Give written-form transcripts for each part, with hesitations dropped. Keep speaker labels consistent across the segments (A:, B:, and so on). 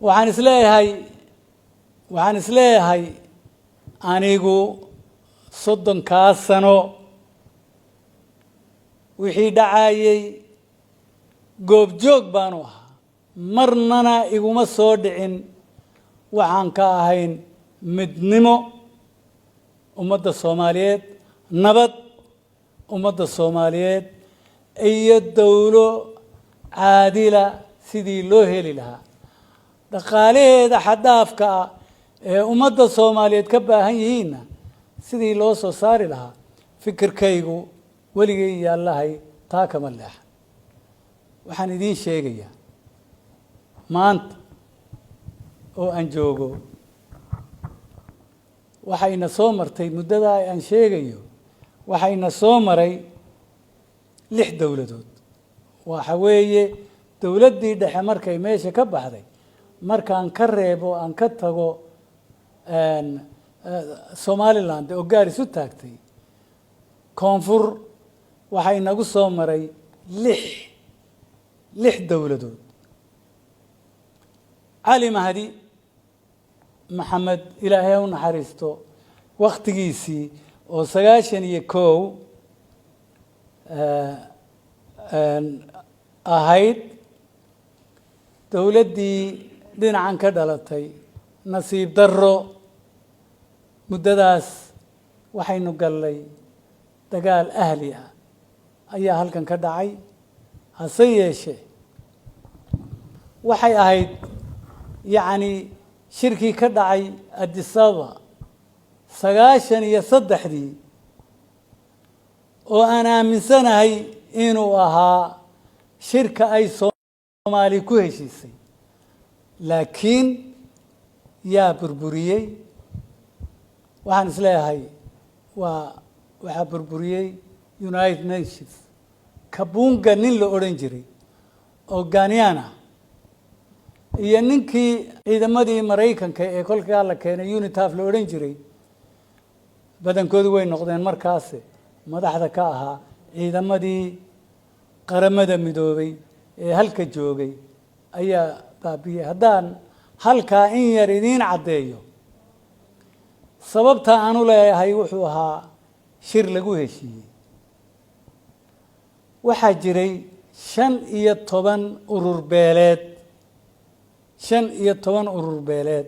A: Waxaan isleeyahay anigu 30-kaa sano wixii dhacayey goobjoog baanu ahaa. Marnana iguma soo dhicin waxaan ka ahayn midnimo ummadda Soomaaliyeed, nabad ummadda Soomaaliyeed iyo dowlo caadila sidii loo heli lahaa, dhaqaalaheeda xad-dhaafka ah ee ummadda Soomaaliyeed ka baahan yihiinna sidii loo soo saari lahaa. Fikirkaygu weligay yaallahay taa kama leexan. Waxaan idiin sheegayaa maanta oo aan joogo, waxayna soo martay muddadaa aan sheegayo, waxayna soo maray lix dowladood. Waxa weeye, dowladdii dhexe markay meesha ka baxday, markaan ka reebo, aan ka tago Somaliland oo gaar isu taagtay, koonfur waxaa inagu soo maray lix dowladood. Cali Mahdi Maxamed, Ilaahay ha u naxariisto, wakhtigiisii oo 91 ahayd, dowladdii dhinacan ka dhalatay, nasiib darro, muddadaas waxaynu gallay dagaal ahli ah ayaa halkan ka dhacay. Hase yeeshee, waxay ahayd, yacni, shirkii ka dhacay Addis Ababa 93-dii oo aan aaminsanahay inuu ahaa shirka ay Soomaali ku heshiisay, laakiin yaa burburiyey? Waxaan isleeyahay waxaa burburiyey United Nations. Kabunga nin la odhan jiray oo Ghanaian ah iyo ninkii ciidamadii Maraykanka ee kolkaa la keenay, UNITAF la odhan jiray, badankoodu way noqdeen markaasi madaxda ka ahaa ciidamadii Qaramada Midoobay ee halka joogay ayaa baabiyey. Haddaan halkaa in yar idiin caddeeyo sababta aan u leeyahay wuxuu ahaa shir lagu heshiiyey, waxaa jiray 15 urur beeleed, 15 urur beeleed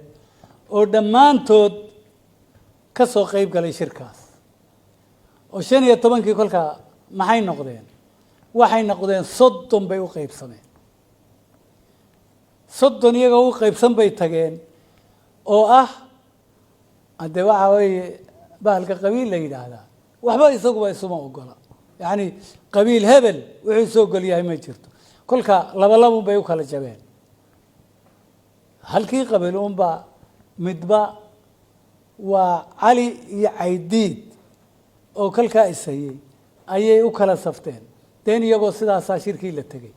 A: oo dhammaantood ka soo qayb galay shirkaas. Oo 15-kii kolkaa maxay noqdeen? Waxay noqdeen 30 bay u qaybsameen. 30 iyagoo u qaybsan bay tageen, oo ah haddee waxaa weeye bahalka qabiil la yidhaahdaa waxba isaguba isuma ogola. Yacni, qabiil hebel wuxuu isu ogol yahay ma jirto. Kolka laba labun bay u kala jabeen. Halkii qabiil unbaa midba waa Cali iyo Caydiid oo kolkaa ishayey ayay u kala safteen. Deen iyagoo sidaasaa shirkii la tegey.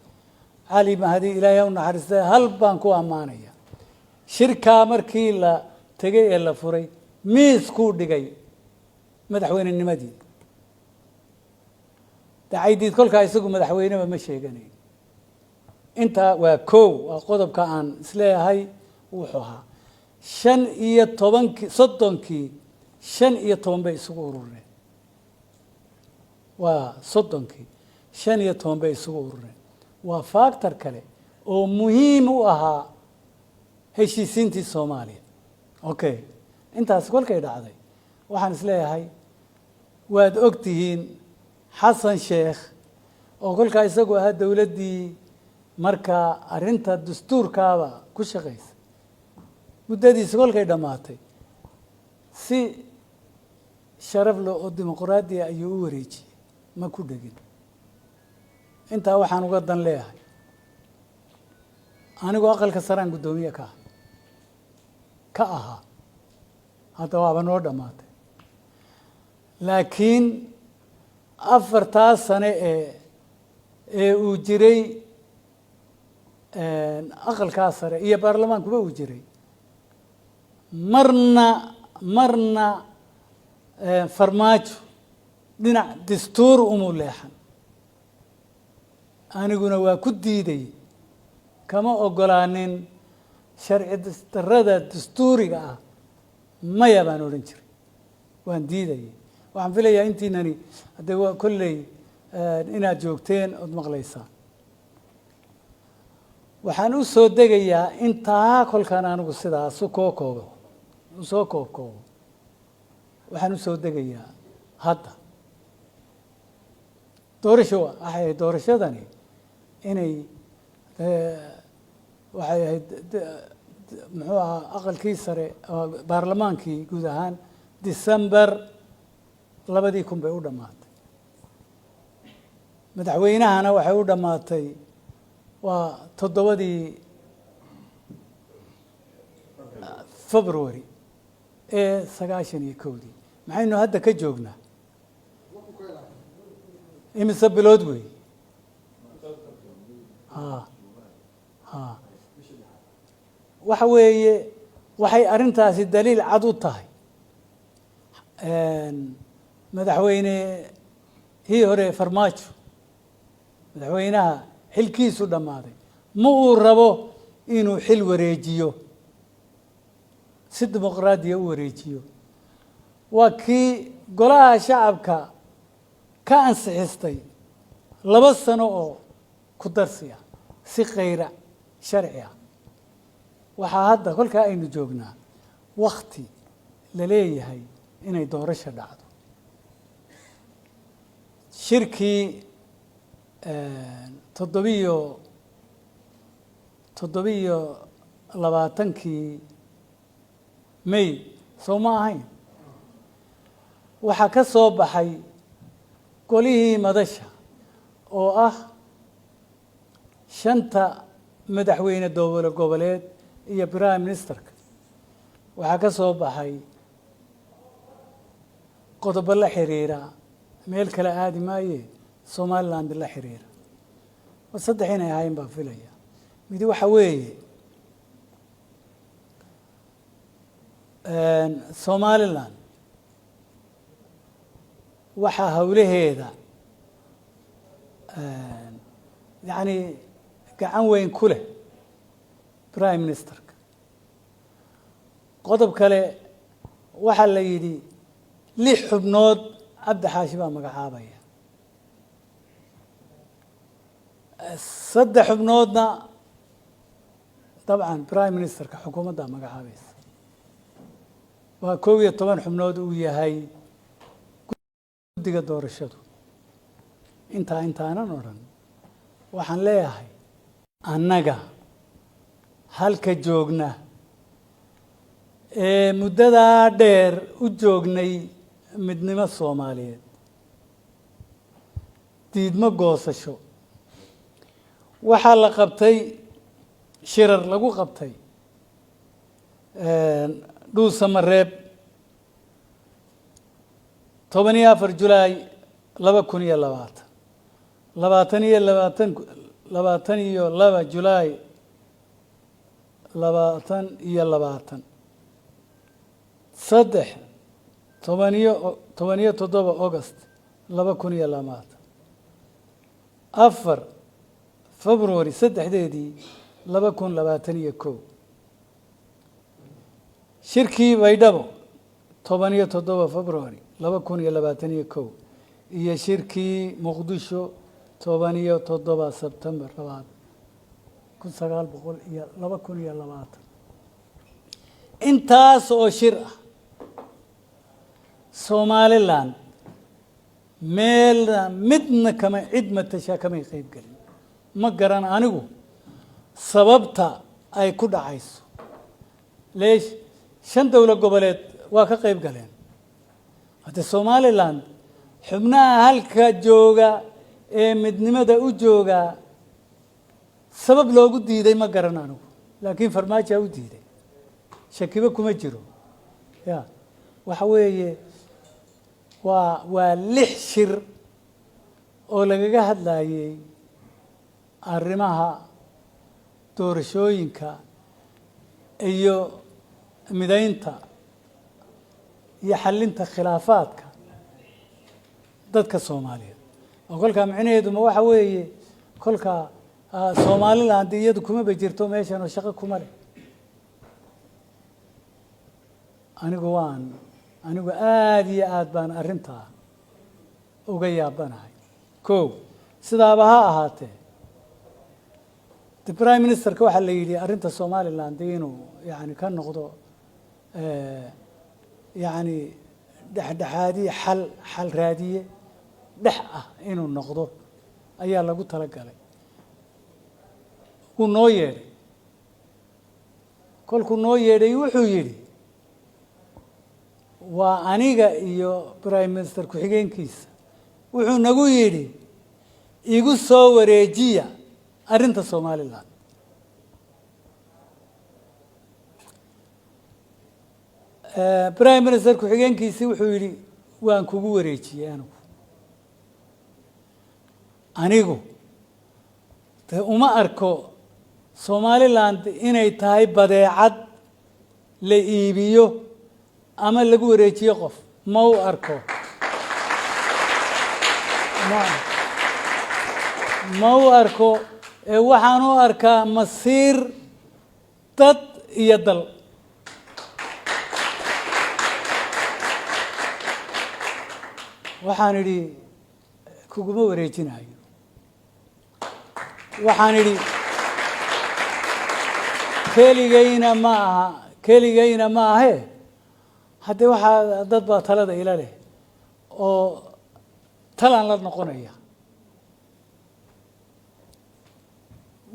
A: Cali Mahdi, Ilaahay ha u naxariistay, hal baan ku ammaanaya: shirkaa markii la tegey ee la furay, miiskuu dhigay madaxweynenimadii. De Caydiid kolkaa isagu madaxweyneba ma sheeganayn. Intaa waa kow, waa qodobka aan isleeyahay wuxuu ahaa 15-kii. 30-kii 15 bay isugu urureen. Waa 30-kii 15 bay isugu urureen. Waa factor kale oo muhiim u ahaa heshiisiintii Soomaaliya. Okay, intaas kolkay dhacday, waxaan isleeyahay waad og tihiin Xasan Sheekh oo kolkaa isagu ahaa dowladdii markaa arrinta dastuurkaaba ku shaqaysa, muddadiisi kolkay dhammaatay si sharaf leh oo dimuqraadiya ayuu u wareejiyey, ma ku dhegin. Intaa waxaan uga dan leeyahay, anigu aqalka saraan guddoomiye ka ahaa. Hadda waaba noo dhammaatay, laakiin afartaas sane ee uu jiray aqalkaa sare iyo baarlamaankuba uu jiray, marna Farmaajo dhinac dastuur umu leexan. Aniguna waa ku diiday, kama ogolaanin. Sharci darrada dastuuriga ah maya baan odhan jiray, waan diidayay. Waxaan filayaa intiinani haddee waa kolley inaad joogteen ood maqlaysaan. Waxaan u soo degayaa intaa kolkaan anigu sidaas u koo koobo, usoo koobkoobo. Waxaan u soo degayaa hadda doorasho. Waxay ahayd doorashadani inay, waxay ahayd, muxuu ahaa, aqalkii sare, baarlamaankii guud ahaan December 2000 bay u dhammaatay. Madaxweynahana waxay u dhammaatay waa 7dii February ee 91-dii. Maxaynu hadda ka joognaa? Imise bilood wey? Ha ha, waxa weeye, waxay arrintaasi daliil cad u tahay madaxweyne hii hore Farmaajo, madaxweynaha xilkiisu dhammaaday, ma uu rabo inuu xil wareejiyo, si dimuqraadiya u wareejiyo. Waa kii golaha shacabka ka ansixistay 2 sano oo ku darsi ah si khayra sharci ah. Waxaa hadda kolkaa aynu joognaa wakti la leeyahay inay doorasho dhacdo. Shirkii 27-kii May soo ma ahayn? Waxaa ka soo baxay golihii madasha oo ah shanta madaxweyne dowla goboleed iyo prime ministerka. Waxaa ka soo baxay qodobo la xiriira, meel kale aadi maaye, Somaliland la xiriira. Saddex inay ahayn baan filaya. Midi waxa weeye Somaliland waxaa howlaheeda yacni gacan weyn ku leh prime ministerka. Qodob kale waxaa la yidhi lix xubnood Cabdi Xaashi baa magacaabaya, saddex xubnoodna dabcan prime ministerka xukuumaddaa magacaabaysa. Waa 11 xubnood uu yahay guddiga doorashadu. Intaa intaanan odhan, waxaan leeyahay annaga halka joogna ee muddadaa dheer u joognay midnimo Soomaaliyeed, diidmo goosasho. Waxaa la qabtay shirar lagu qabtay Dhuusamareeb 14 Julaay 2020, 20 iyo 20, 22 Julaay 2020, saddex, tobaniyo 17 August 2020, 4 February 3deedii 2021. Shirkii Baydhabo 17 February 2021 iyo shirkii Muqdisho 17 Sebtembar 1900 iyo 2020. Intaas oo shir ah Somaliland meelna midna kama cid matashaa kamay qeyb gelin. Ma garan anigu sababta ay ku dhacayso. Leesh shan dowlad goboleed waa ka qayb galeen. Hadde Somaliland xubnaha halka jooga ee midnimada u jooga sabab loogu diiday ma garan anigu, laakiin Farmaajoa u diiday, shakiba kuma jiro. Ya waxa weeye waa lix shir oo lagaga hadlayay arrimaha doorashooyinka iyo midaynta iyo xallinta khilaafaadka dadka Soomaaliyeed. Oo kolkaa micnaheedu ma waxa weeye kolkaa Somaliland iyadu kumaba jirto meeshan oo shaqo kuma leh? Anigu aada iyo aad baan arrintaa uga yaabanahay. Kow, sidaaba ha ahaatee, the prime ministerka waxaa la yidhi arrinta Somaliland inuu yani ka noqdo yani dhexdhexaadiye, xal raadiye dhex ah inuu noqdo ayaa lagu talagalay. Wuu noo yeedhay. Kolkuu noo yeedhay, wuxuu yidhi, waa aniga iyo prime minister ku-xigeenkiisa, wuxuu nagu yidhi, "Igu soo wareejiya arrinta Somaliland." Prime minister ku-xigeenkiisii wuxuu yidhi, "Waan kugu wareejiyey." Anigu de uma arko Somaliland inay tahay badeecad la iibiyo ama lagu wareejiyo qof. Ma u arko, ma u arko. Ee waxaan u arkaa masiir dad iyo dal. Waxaan idhi, "Kuguma wareejinayo." Waxaan idhi, "Keligayna ma aha, keligayna ma ahe. Haddee waxaa dad baa talada ila leh oo talaan la noqonaya."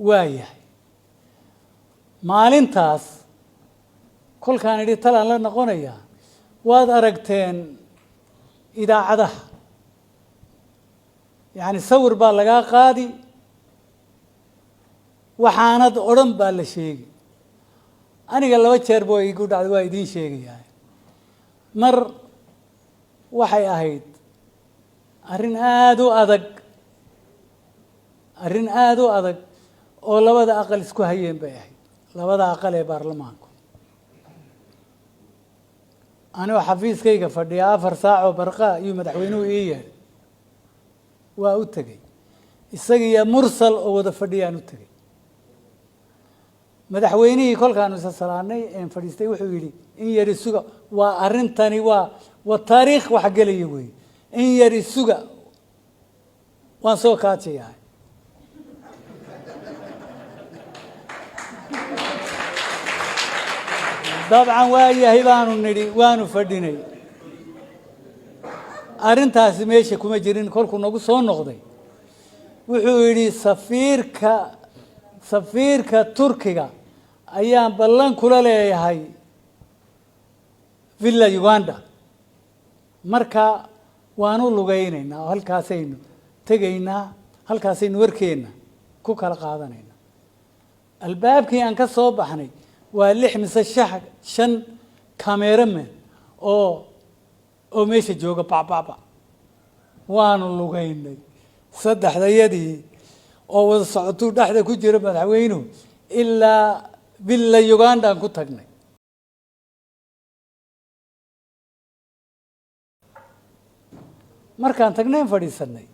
A: Waa yahay. Maalintaas kolkaan idhi talaan la noqonaya, waad aragteen idaacadaha, yacni sawir baa lagaa qaadi, waxaanad odhan baa la sheegi. Aniga laba jeer ba igu dhacday, waa idiin sheegayaa. Mar waxay ahayd arrin aada u adag, arrin aada u adag oo labada aqal isku hayeen bay ahayd, labada aqal ee baarlamaanku. Anigoo xafiiskayga fadhiya, 4 saac oo barqa ayuu madaxweynuhu ii yeedhay. Waa u tegey, isagiiyo Mursal oo wada fadhiyaan u tegey. Madaxweynihii kolkaanu isa salaanay een fadhiistay, wuxuu yidhi, "In yari suga, waa arrintani waa taariikh wax gelaya wey, in yari suga, waan soo kaajayahay." Dabcan waa yahay baanu nidhi, waanu fadhinay. Arrintaasi meesha kuma jirin. Kolkuu nagu soo noqday, wuxuu yidhi, Safiirka Turkiga ayaan ballan kula leeyahay Villa Uganda, marka waanu lugaynaynaa oo halkaasaynu tegaynaa, halkaasaynu warkeenna ku kala qaadanaynaa." Albaabkii aan ka soo baxnay waa lix mise shan cameraman oo meesha jooga, bacbacba. Waanu lugaynay saddexdayadii oo wada socotuu dhexda ku jira madaxweynuhu, ilaa Villa Ugandaan ku tagnay. Markaan tagnayn fadhiisanay,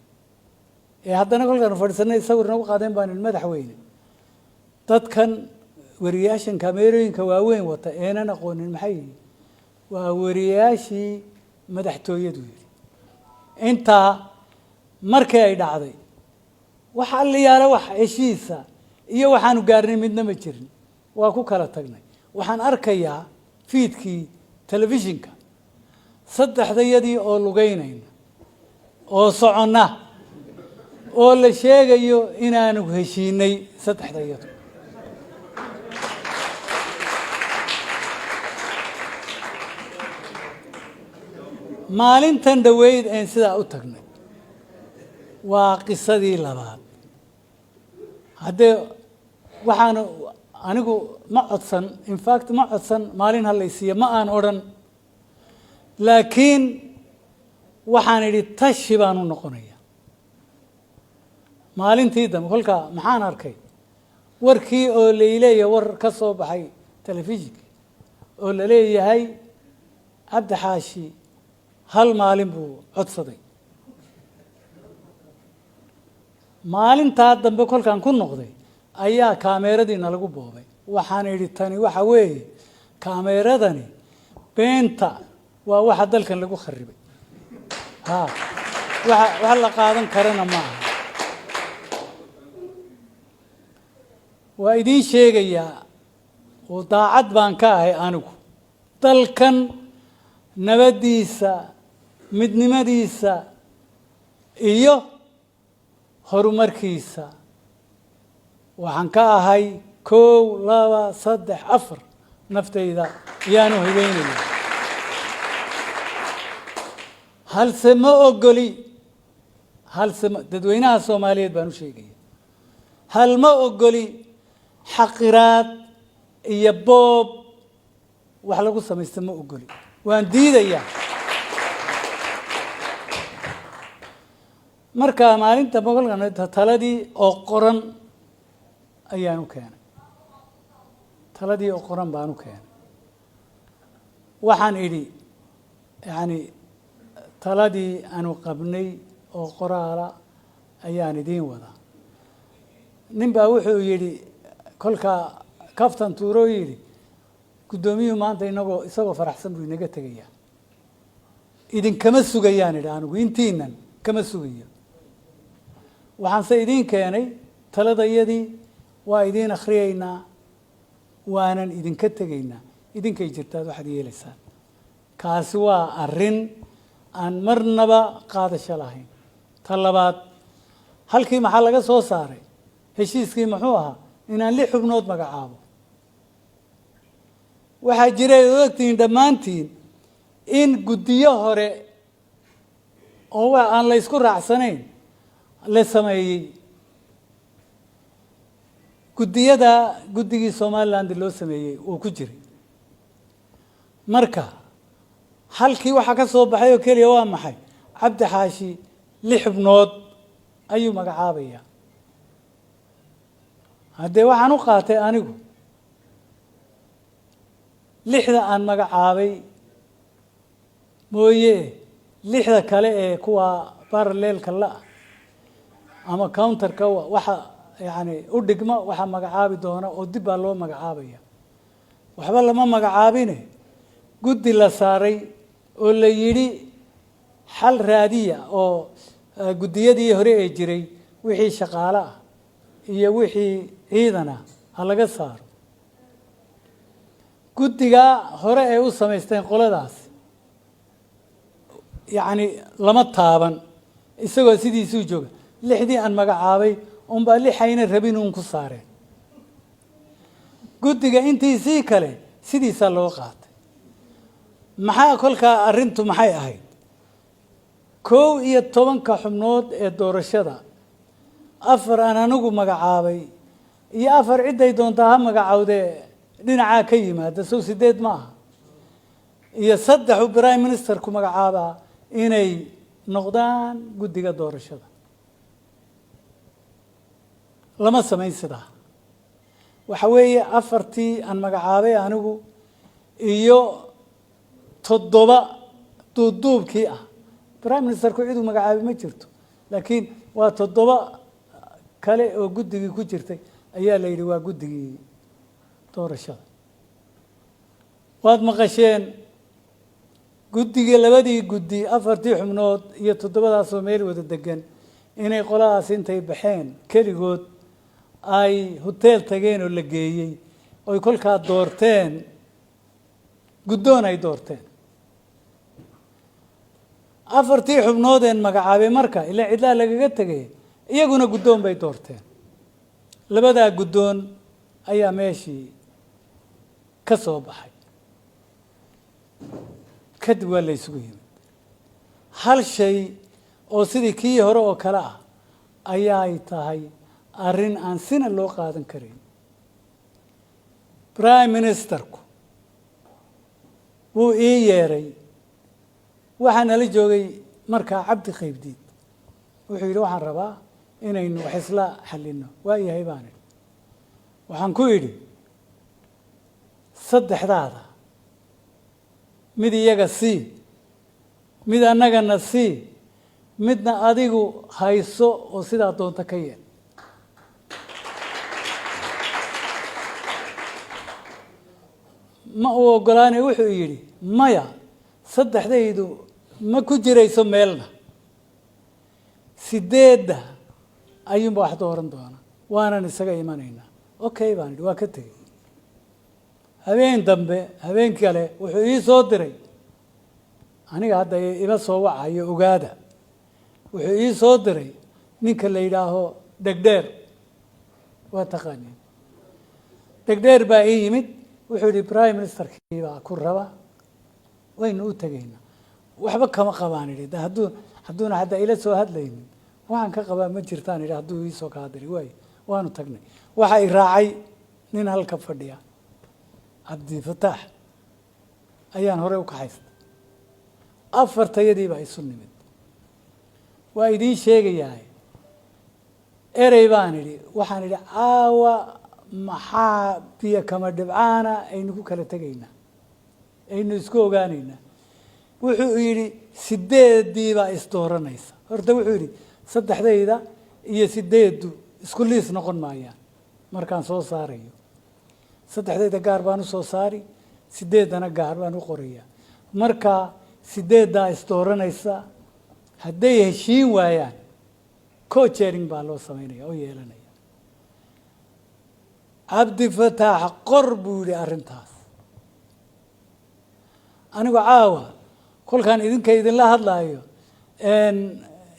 A: ee haddana kolkaanu fadhiisanay sawir nagu qaadeen, baan idhi, "Madaxweyne, dadkan wariyaashan kameerooyinka waaweyn wata eenan aqoonin maxay yihiin?" "Waa wariyaashii madaxtooyadu," yidhi. Intaa markii ay dhacday, wax alliyaala wax heshiisa iyo waxaanu gaarnay midna ma jirin. Waa ku kala tagnay. Waxaan arkayaa fiidkii telefishinka saddexdayadii oo lugeynayna oo soconna oo la sheegayo inaanu heshiinay saddexdayadu. Maalintan dhoweyd een sidaa u tagnay waa qisadii labaad. Haddee waxaan anigu ma codsan, in fact ma codsan maalin halaysiiya ma aan odhan, laakiin waxaan idhi tashi baan u noqonaya. Maalintii dambe kolkaa maxaan arkay? Warkii oo layleeyahay, war ka soo baxay telefishinka oo la leeyahay Cabdi Xaashi hal maalin buu codsaday. Maalintaa dambe kolkaan ku noqday ayaa kaameeradii nalagu boobay. Waxaan idhi, tani waxa weeye kaameeradani Beenta waa waxa dalkan lagu kharibay. Ha, waxa la qaadan karana ma aha. Waa idiin sheegayaa oo daacad baan ka ahay anigu. Dalkan nabaddiisa, midnimadiisa iyo horumarkiisa waxaan ka ahay 1, 2, 3, 4 naftayda ayaanu hibeynaya. Halse ma ogoli, halse ma, dadweynaha Soomaaliyeed baan u sheegaya, hal ma ogoli xaqiraad iyo boob wax lagu samaysta ma ogoli, waan diidayaa. Marka maalinta boqolkan taladii oo qoran ayaan u keenay, taladii oo qoran baan u keenay. Waxaan idhi taladii aanu qabnay oo qoraala ayaan idiin wadaa. Nin baa wuxuu yidhi kolka kaftan tuuro yidhi, guddoomiyuhu maanta isagoo faraxsan buu inaga tegayaa. Idinkama sugayaan idhi anigu, intiinan kama sugayo. Waxaanse idiin keenay taladayadii, waa idiin akhriyaynaa, waanan idinka tegaynaa, idinkay jirtaad waxaad yeelaysaan. Kaasi waa arrin aan marnaba qaadasho lahayn. Ta labaad, halkii maxaa laga soo saaray? Heshiiskii muxuu ahaa? Inaan 6 xubnood magacaabo. Waxaa jiray ood ogtihiin dhammaantiin in guddiyo hore oo aan la isku raacsanayn la sameeyey. Guddiyada guddigii Somaliland loo sameeyey uu ku jiray. Marka halkii waxaa ka soo baxay oo keliya waa maxay? Cabdi Xaashi 6 xubnood ayuu magacaabaya. Haddee waxaan u qaatay anigu 6da aan magacaabay mooye, 6da kale ee kuwa parallelka la-ah ama counterka waxa u dhigma waxaa magacaabi doona oo dib baa loo magacaabaya. Waxba lama magacaabine, guddi la saaray oo la yidhi xal raadiya oo guddiyadii hore ee jiray wixii shaqaale ah iyo wixii ciidan ah ha laga saaro. Guddigaa hore ay u samaysteen qoladaas lama taaban, isagoo sidiisuu jooga. 6dii aan magacaabay unbaa 6 ayna rabin uun ku saareen. Guddiga intiisii kale sidiisaa loo qaatay. Maxaa kolkaa arrintu maxay ahayd? 11ka xubnood ee doorashada, 4 aan anigu magacaabay iyo 4 cidday doontaa ha magacowdee dhinacaa ka yimaada, sow 8 ma aha, iyo 3 uu prime ministerku magacaabaa inay noqdaan guddiga doorashada. Lama samayn sidaa. Waxa weeye 4tii aan magacaabay anigu iyo 7 duubduubkii ah. Prime ministerku ciduu magacaabay ma jirto, laakiin waa 7 kale oo guddigii ku jirtay ayaa la yidhi waa guddigii doorashada. Waad maqasheen guddigii, labadii guddi, 4tii xubnood iyo 7daasoo meel wada degan, inay qoladaas intay baxeen keligood ay hoteel tageen oo la geeyey, oy kolkaa doorteen guddoon ay doorteen. 4tii xubnoodeen magacaabay marka ilaa cidlaa lagaga tegay, iyaguna guddoon bay doorteen. Labadaa guddoon ayaa meeshii ka soo baxay. Kadib waa la isugu yimid. Hal shay oo sidii kii hore oo kale ah ayaay tahay arrin aan sina loo qaadan karin. Prime ministerku wuu ii yeeray, waxaa nala joogay markaa Cabdi Qaybdiid. Wuxuu yidhi waxaan rabaa inaynu wax isla xalino. Waa yahay baan idhi. Waxaan ku idhi 3daada mid iyaga sii, mid annagana sii, midna adigu hayso oo sidaa doonta ka yeel. Ma uu oggolaanay, wuxuu yidhi Maya, saddexdaydu ma ku jirayso meelna, sideedda ayuunba wax dooran doona, waanan isaga imanaynaa. Okay baan idhi, waa ka tegey. Habeen dambe, habeen kale wuxuu ii soo diray, aniga hadda ila soo wacayo ogaada, wuxuu ii soo diray ninka la yidhaaho Dhegdheer, waa taqaaniin. Dhegdheer baa ii yimid, wuxuu yidhi prime ministerkii baa ku raba, waynu u tegaynaa. Waxba kama qabaan idhi, de hadduuna hadda ila soo hadlaynin, waxaan ka qabaa ma jirtaan idhi hadduu iisoo kaa diray. Waay, waanu tagnay. Waxa i raacay nin halka fadhiya, Cabdifataax ayaan horey u kaxaystay. Afartayadii baa isu nimid. Waa idiin sheegayaa, erey baan idhi, waxaan idhi, caawa maxaa biyo kama dhibcaana aynu ku kala tegaynaa, aynu isku ogaanaynaa? Wuxuu yidhi sideeddii baa isdooranaysa. Horta wuxuu yidhi saddexdayda iyo sideeddu isku liis noqon maayaan. Markaan soo saarayo saddexdayda gaar baan usoo saari, sideeddana gaar baan u qorayaa. Marka sideeddaa isdooranaysa, hadday heshiin waayaan co-chairing baa loo samaynaya oo yeelanaya. Cabdifataax qor buu yidhi arrintaas. Anigu caawa kolkaan idinka idinla hadlaayo,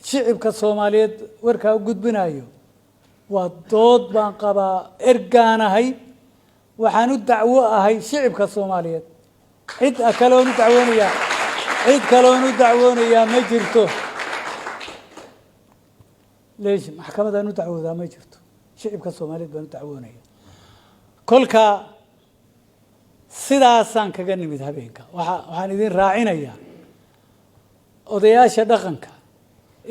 A: shicibka Soomaaliyeed warkaa u gudbinayo, waa dood baan qabaa, ergaanahay, waxaan u dacwo ahay shicibka Soomaaliyeed. Cid kaloon u dacwoonayaa, cid kaloon u dacwoonayaa ma jirto. Leesh maxkamadaan u dacwoodaa ma jirto, shicibka Soomaaliyeed baan u dacwoonaya. Kolka sidaasaan kaga nimid habeenka. Waxaan idin raacinayaa odayaasha dhaqanka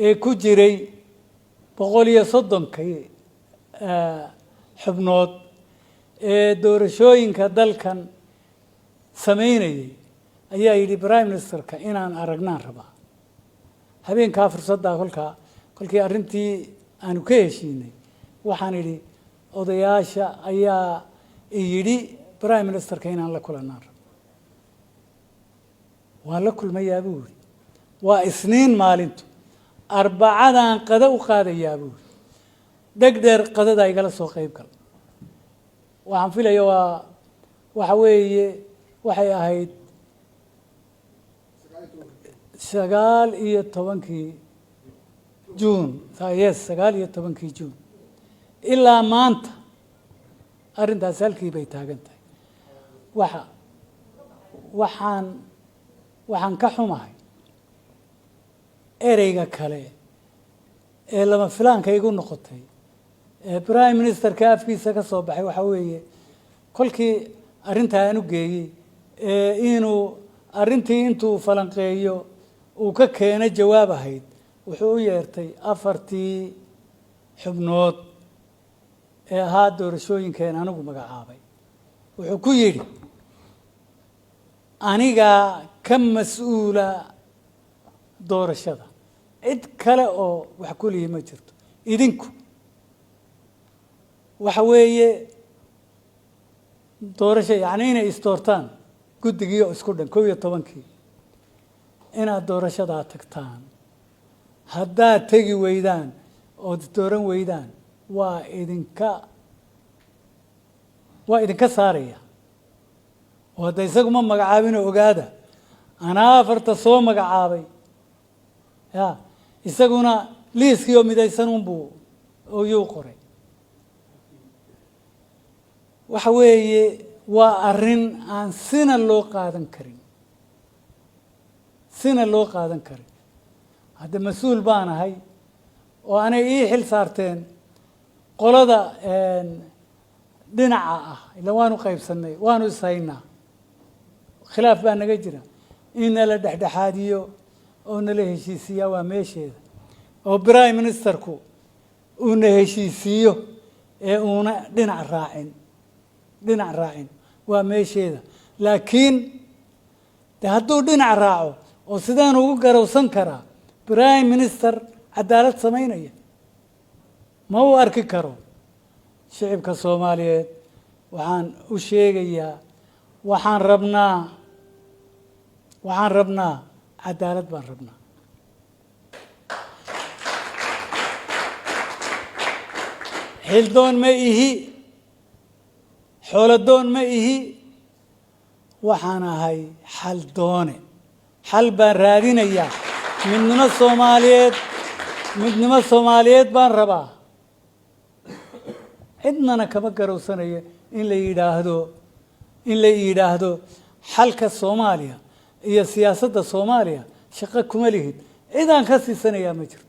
A: ee ku jiray 130-kii xubnood ee doorashooyinka dalkan samaynayay ayaa yidhi prime ministerka inaan aragnaan rabaa. Habeenkaa fursaddaa kolkii arrintii aanu ka heshiinay, waxaan idhi odayaasha ayaa yidhi prime ministerka inaan la kulanaan rabo. Waan la kulmayaa buu yidhi. Waa Isniin maalintu, Arbacadaan qada u qaadayaa buu yidhi. Dheg dheer qadadaa igala soo qayb gal. Waxaan filaya waa waxa weeye, waxay ahayd 19-kii Juun, yes, 19-kii Juun. Ilaa maanta arrintaasi halkii bay taagan tahay. Waxa waxaan waxaan ka xumahay ereyga kale ee lama filaanka igu noqotay ee prime ministerka afkiisa ka soo baxay. Waxaa weeye kolkii arrintaa aan u geeyey ee inuu arrintii intuu falanqeeyo uu ka keeno jawaab ahayd, wuxuu u yeertay afartii xubnood ee ahaa doorashooyinkeen anigu magacaabay. Wuxuu ku yidhi anigaa ka mas-uula doorashada, cid kale oo wax kulihi ma jirto. Idinku waxa weeye doorasho, yacni inay isdoortaan guddigii oo isku dhan 11-kii, inaad doorashadaa tagtaan. Haddaad tegi weydaan ood isdooran weydaan, waa idinka saaraya. Oo hadda isagu ma magacaabinoo, ogaada, anaa afarta soo magacaabay ya, isaguna liiskii oo midaysan unbuu ayuu qoray. Waxa weeye waa arrin aan sina loo qaadan karin, sina loo qaadan karin. Hadda mas-uul baan ahay oo anay ii xil saarteen qolada dhinaca ah, ila waanu qaybsannay, waanu ishaynaa, khilaaf baa naga jira. In nala dhexdhexaadiyo oo nala heshiisiiyaa waa meesheeda, oo prime ministerku uuna heshiisiiyo ee uuna dhinac raacin, dhinac raacin waa meesheeda. Laakiin de hadduu dhinac raaco oo sidaan ugu garowsan karaa prime minister cadaalad samaynaya? Ma u arki karo. Shicibka Soomaaliyeed waxaan u sheegayaa, waxaan rabnaa Waxaan rabnaa cadaalad baan rabnaa. Xildoon ma ihi, xoolodoon ma ihi, waxaan ahay xal doone. Xal baan raadinayaa. Midnimo Soomaaliyeed, midnimo Soomaaliyeed baan rabaa. Cidnana kama garowsanayo in la yidhaahdo, in la yidhaahdo xalka Soomaaliya iyo siyaasadda Soomaaliya shaqo kuma lihid. Cidaan ka siisanayaa ma jirto.